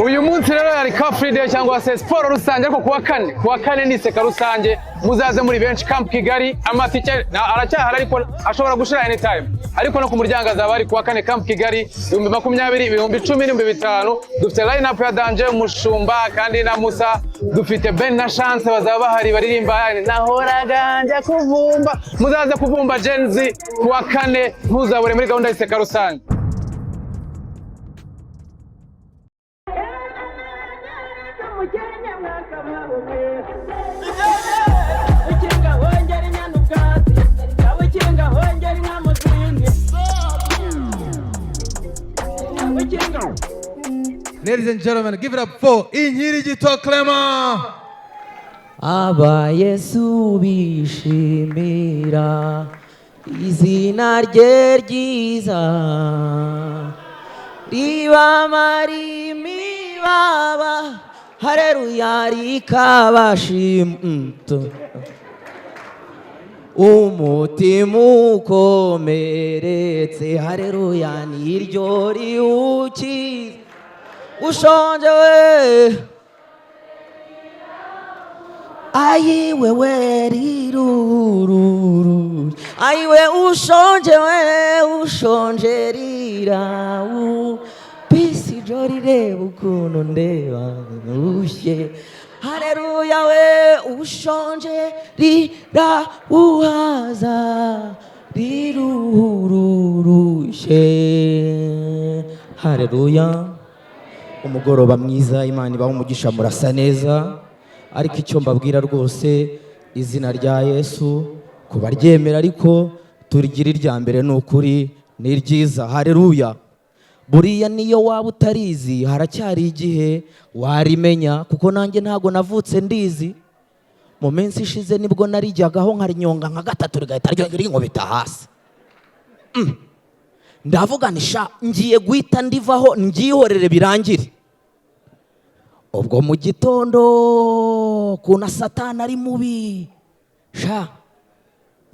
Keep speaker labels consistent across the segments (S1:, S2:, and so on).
S1: Uyu munsi rero yari Car Free Day cyangwa se siporo rusange, ariko kuwa kane ni iseka rusange. Muzaze muri benshi Camp Kigali. Amatike aracyahari, ariko ashobora gushira anytime, ariko no ku muryango azaba ari kuwa kane Camp Kigali, 20,000, 10,000 n'5,000. Dufite line up ya Danje Umushumba kandi na Musa, dufite Ben na Chance bazaba bahari baririmba "Nahoraga njya kuvumba". Muzaze kuvumba Gen Z kuwa kane, ntuzabure muri gahunda y'iseka rusange.
S2: Ladies and gentlemen, give it up for Inkirigito Clement.
S3: Aba Yesu bishimira izina rye ryiza, ribamara imibaba, hareruya, rikabashima umutima ukomeretse, hareruya, niryo riwukiza ushonje we. Ayi wewe rirururu, ayi we ushonje, we ushonje rira pisi jori, reba ukuntu ndeba ushye, hareruya, we ushonje rira uhaza riruhurushye, hareruya. Umugoroba mwiza, Imana ibaha umugisha, murasa neza. Ariko icyo mbabwira rwose, izina rya Yesu kubaryemera ariko turigira irya mbere, ni ukuri ni ryiza, hareruya. Buriya niyo waba utarizi, haracyari igihe warimenya, kuko nanjye ntabwo navutse ndizi. Mu minsi ishize nibwo narijyagaho nkarinyonga nka gatatu, rigahita ryongera rinkubita hasi. Ndavuga nti: "Sha, ngiye guhita ndivaho ndyihorere birangire." Ubwo mu gitondo, kuna Satani ari mubi sha,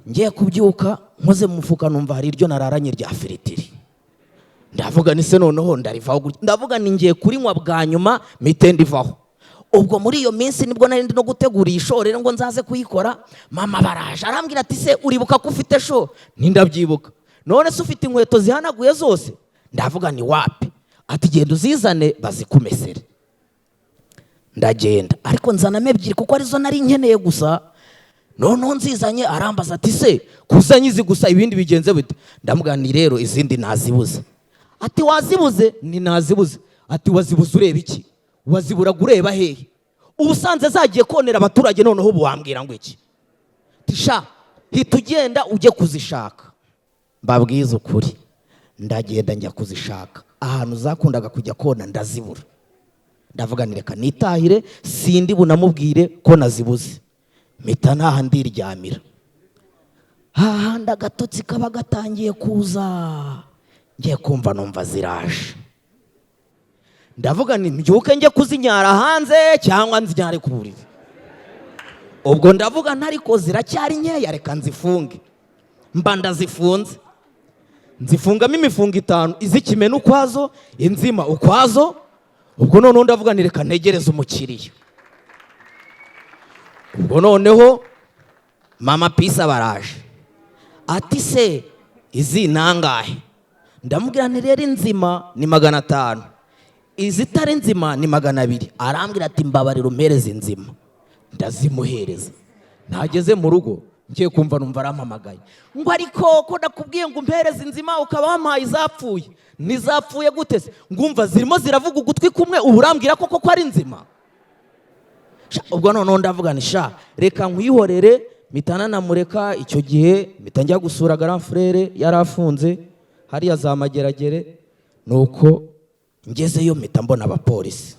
S3: ngiye kubyuka nkoze mu mufuka numva hari iryo nararanye rya firitiri. Ndavuga ni se noneho ndarivaho gutya? Ndavuga ni ngiye kurinywa bwa nyuma mpite ndivaho. Ubwo muri iyo minsi nibwo nari ndi no gutegura iyi show rero ngo nzaze kuyikora. Mama baraje arambwira ati: "Se uribuka ko ufite show?" Ntindabyibuka. "None se ufite inkweto zihanaguye zose?" Ndavuga ni wapi. Ati: "Genda uzizane bazikumesere." Ndagenda, ariko nzanamo ebyiri kuko arizo nari nkeneye gusa. Noneho nzizanye arambaza ati: "Se kuzanye izi gusa, ibindi bigenze bite?" Ndamubwira ni rero izindi nazibuze. Ati: "Wazibuze?" Ni nazibuze. Ati: "Wazibuze ureba iki? Waziburaga ureba hehe? Ubusanze zagiye konera abaturage, noneho ubu wambwira ngo iki?" Ati: "Sha, hita ugenda ujye kuzishaka." Mbabwize ukuri, ndagenda njya kuzishaka ahantu zakundaga kujya kona, ndazibura. Ndavuga ni reka nitahire, sindi bunamubwire ko nazibuze. Mpita ntaha ndiryamira, hahandi agatotsi kaba gatangiye kuza. Ngiye kumva numva ziraje. Ndavuga ni mbyuke njye kuzinyara hanze cyangwa nzinyare ku buriri. Ubwo ndavuga ntariko ziracyari nkeya, reka nzifunge. Mba ndazifunze, nzifungamo imifungo itanu, iz'ikimene ukwazo, inzima ukwazo. Ubwo noneho ndavuga ni reka ntegereze umukiriya. Ubwo noneho mama Pisa baraje ati: "Se izi ni angahe?" Ndamubwira nti: "Rero inzima ni 500, izitari nzima ni 200." Arambwira ati: "Mbabarira umpereze inzima." Ndazimuhereza. Ntageze mu rugo, ngiye kumva numva arampamagaye ngo: "Ariko ko nakubwiye ngo umpereze inzima, ukaba wampaye izapfuye?" "Ntizapfuye gute se?" "Ngumva zirimo ziravuga ugutwi kumwe, ubu urambwira ko koko ari nzima?" Sha, ubwo noneho ndavuga ni sha reka nkwihorere, mpita nanamureka. Icyo gihe mpita njya gusura grand frère yari afunze hariya za Mageragere. Nuko ngezeyo mpita mbona abapolisi.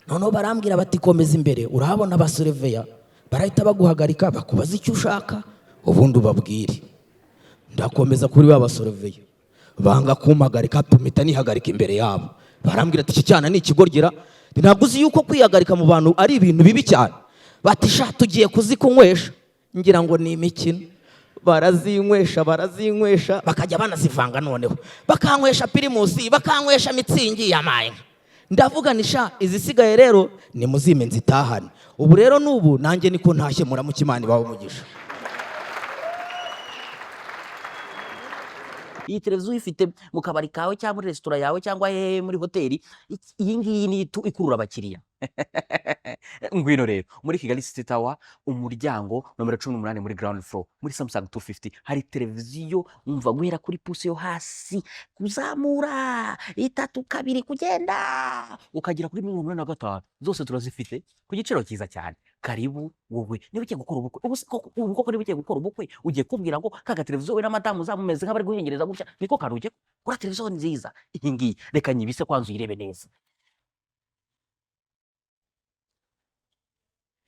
S3: Noneho barambwira bati: "Komeza imbere, urahabona abasurveillant, barahita baguhagarika bakubaza icyo ushaka, ubundi ubabwire." Ndakomeza kuri ba basurveillant, banga kumpagarika, mpita nihagarika imbere yabo. Barambwira ati: "Iki cyana ni ikigoryi, ntabwo uzi yuko kwihagarika mu bantu ari ibintu bibi cyane?" Bati: "Sha, tugiye kuzikunywesha." Ngira ngo ni imikino. Barazinywesha, barazinywesha, bakajya banazivanga, noneho bakanywesha Primus, bakanywesha Mützig. Yamaye. Ndavuga ni sha, izisigaye rero nimuzime nzitahane. Ubu rero n'ubu nanjye niko ntashye. Muramuke, Imana ibahe umugisha.
S4: Iyi televiziyo uyifite mu kabari kawe cyangwa muri resitora yawe cyangwa hehe, muri hoteli, iyi ngiyi ni itu ikurura abakiriya. Ngwino rero muri Kigali City Tower, umuryango nomero 18, muri ground floor, muri Samsung 250 hari televiziyo. Umva, guhera kuri pouce yo hasi kuzamura, itatu, kabiri, kugenda ukagera kuri 85, zose turazifite ku giciro cyiza cyane. Karibu. Wowe niba ugiye gukora ubukwe, ubu se koko, ubu koko niba ugiye gukora ubukwe, ugiye kubwira ngo kaga televiziyo we na madamu uzamumeze nk'abari guhengereza gutya, niko kantu ugiye kuri televiziyo nziza iyi ngiyi. Reka nyibise kwanza uyirebe neza.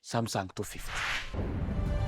S4: Samsung 250.